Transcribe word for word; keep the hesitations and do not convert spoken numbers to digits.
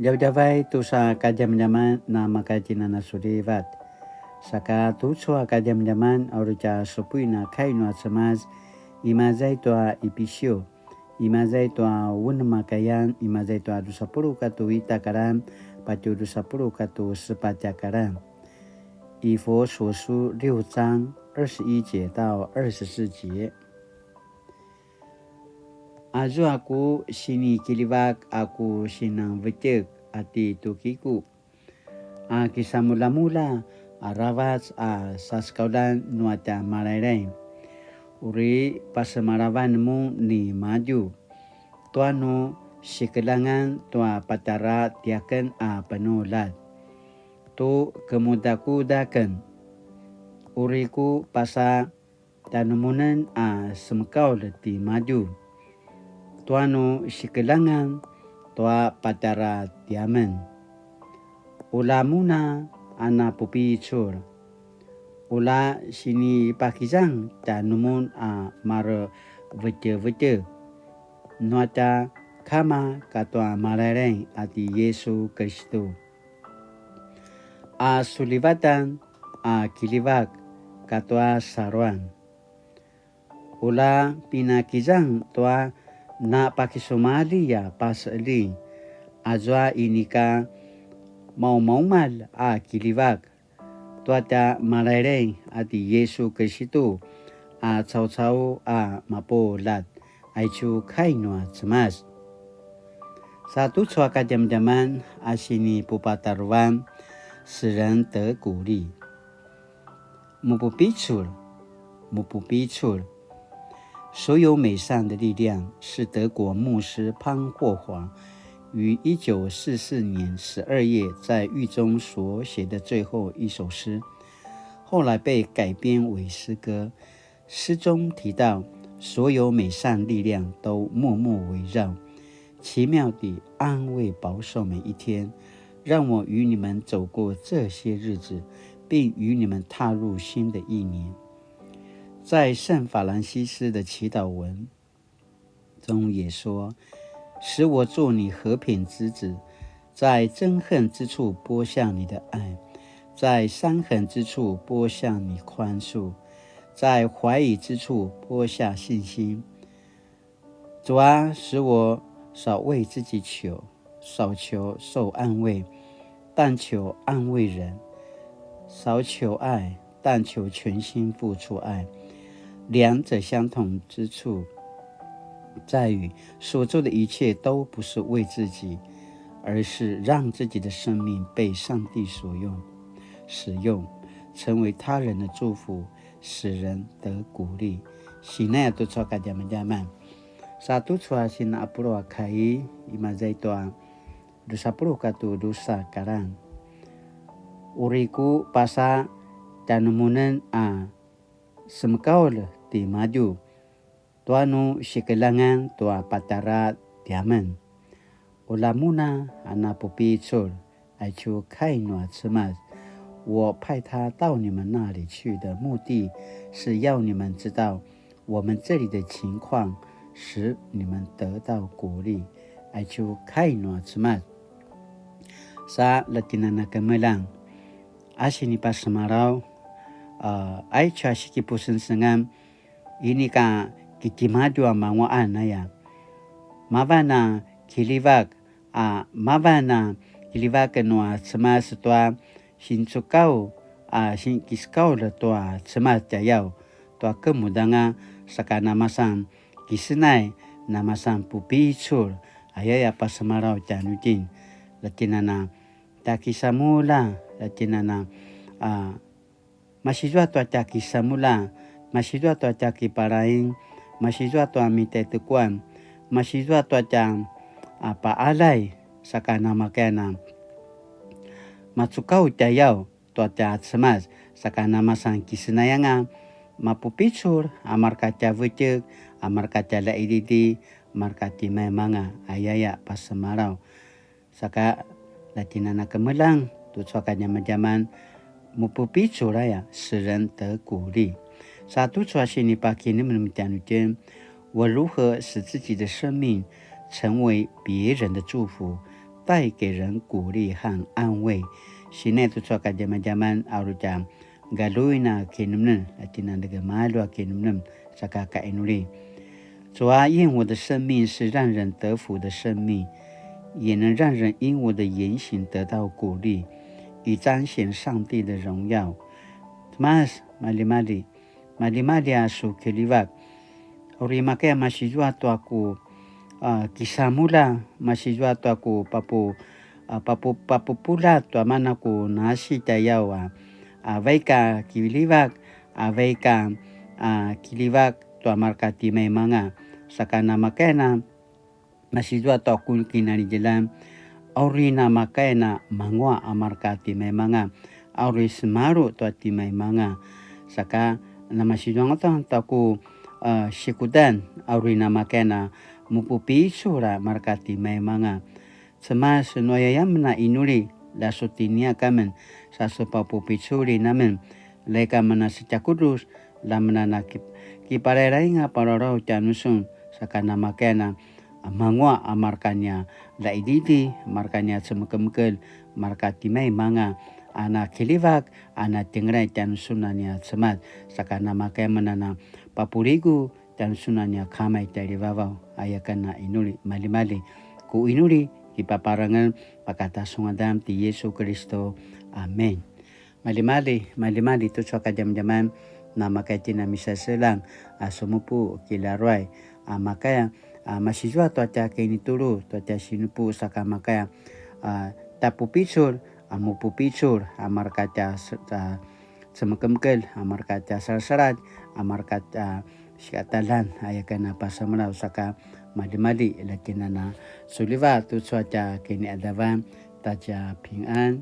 Djavadjavay tusa kadjamadjaman na makatjinanasulivat. Saka tucu a kadjamadjaman a uri tja supuin a kai nua Cemas, imaza i tua Ipisu, imaza i tua unem a kayan, imaza i tua dusa puluq katua ita a karan, patje dusa puluq katua sepatj a karan. 以弗所書六章二十一节到二十四节。 Azua ku sinikiljivak a ku sinanvetjek a ti Tukiku, a kisamuljamulja aravac a sasekauljan nua tja Malailai, uri pasemalavan mun nimadju tua nu sikeljangan tua patjara tiaken a penuljat tu kemudakudaken. Uri ku pasa tjanumunen a semekaulj timadju tua nu sikeljangan tua patjara tiamen. Ulja mun a napupicul, ulja sinipakizang tjanumun a marevetjevetjek nua tja Kama katua Malailai a ti Yesu Kiristu, a sulivatan a kiljivak katua saluan. Ulja pinakizang tua napakisumalji a paseljing, azua inika maumaumalj a kiljivak tua tja Malailai a ti Yesu Kiristu a caucau a mapuljat. Aicu kai nua Cemas. Sa tucu a kadjamadjaman a sinipupatarevan, 使人得鼓励. Mupupicul, mupupicul. 所有美善的力量是德国牧师潘霍华于一九四四年十二月在狱中所写的最后一首诗，后来被改编为诗歌。诗中提到，所有美善力量都默默围绕，奇妙地安慰保守每一天。让我与你们走过这些日子，并与你们踏入新的一年。在圣法兰西斯的祈祷文中也说，使我做你和平之子，在憎恨之处播下你的爱，在伤痕之处播下你宽恕，在怀疑之处播下信心。主啊，使我少为自己求，少求受安慰，但求安慰人，少求爱，但求全心付出爱。两者相同之处在于，所做的一切都不是为自己，而是让自己的生命被上帝所用、使用，成为他人的祝福，使人得鼓励。Sinaya tucu a kadjamadjaman. Sa tucu a sina apulu a kai, imaza i tua dusa puluq katu dusa karan. Uri ku pasa tjanumunen a semekaulj timadju tua nu sikeljangan tua patjara tiamen. Ula mun a napupicul, aicu kai nua Cemas, 我派他到你们那里去的目的是要你们知道我们这里的情况，使你们得到鼓励。Aicu kai nua Cemas. Sa latjinana kemeljang, a sinipasemalaw, a, aicu a sikipusengsengan, inika kitimadju a manguaqan aya. Mavan a kiljivak, a mavan a kiljivak nua Cemas tua sincukaw, a sinkisekaulj tua Cemas tjayaw, tua kemudanga saka namasan kisenay, namasan pupicul, ayaya pasemalaw tjanuitjen, latjinana tja kisamulja, latjinana, a, masizua tua tja kisamulja, masizua tua tja kipalaing, masizua tua mitaitekuan, masizua tua tja, a, paalay, saka namakaya na macukaw tjayaw tua tja Cemas, saka namasan kisenayanga mapupicul, a marka tja vetjek, a marka tja laididi, marka timaimanga, ayaya pasemalaw. Saka latjinana kemeljang tucu a kadjamadjaman, mupupicul aya, 使人得鼓励. Sa tucu a sinipakinemnem tjanuitjen, 我如何使自己的生命成为别人的祝福，带给人鼓励和安慰。Sinai tucu a kadjamadjaman a uri tja galuin a kinemnem, a tjinandegemalju a kinemnem, saka kainuli. 主啊，愿我的生命是让人得福的生命，也能让人因我的言行得到鼓励，以彰显上帝的荣耀。Cemas, maljimalji, maljimalji a su kiljivak. Uri makaya masizua tua ku, a, kisamulja, masizua tua ku papu, a, papu, papupulja tua mana ku nasi tjayaw a, a, vaik a kiljivak, a, vaik a, a, kiljivak tua marka timaimanga. Saka namakaya na masizua tua ku kinalidjelan, a uri namakaya na manguaq a marka timaimanga, a uri semaru tua timaimanga. Saka namasizua angata tua ku, a, sikudan, a uri namakaya na mupupicul a marka timaimanga. Cemas, nu aya amen a inuli, la su tiniak amen, sa su papupiculin amen, la ika amen a setjakudrus, la amen a na ki-, kiparairaing a pararaw tjanusun, saka namakaya na, a, manguaq a marka nia laididi, marka nia cemekemekel, marka timaimanga, a na kiljivak, a na tjengelay tjanusun a nia Cemas, saka namakaya amen a na papuligu, tjanusun a nia Kama i tjaljivavaw, aya aken a inuli, maljimalji ku inuli, kipaparangez, pakata su ngadan ti Yesu Kiristu. Amen. Maljimalji, maljimalji tucu a kadjamadjaman, namakaya itjen a misaseljang, a sumupu kilaruay, a makaya, a masizua tua tja kinitulu, tua tja sinupu saka makaya, a tapupicul, a mupupicul, a marka tja se-, a cemekemekel, a marka tja salasaladj, a marka tja sikataqaljan, aya aken a pasemalaw saka maljimalji, la itjen a na suljivatj tucu a tja kiniqadavan, ta tja pingan.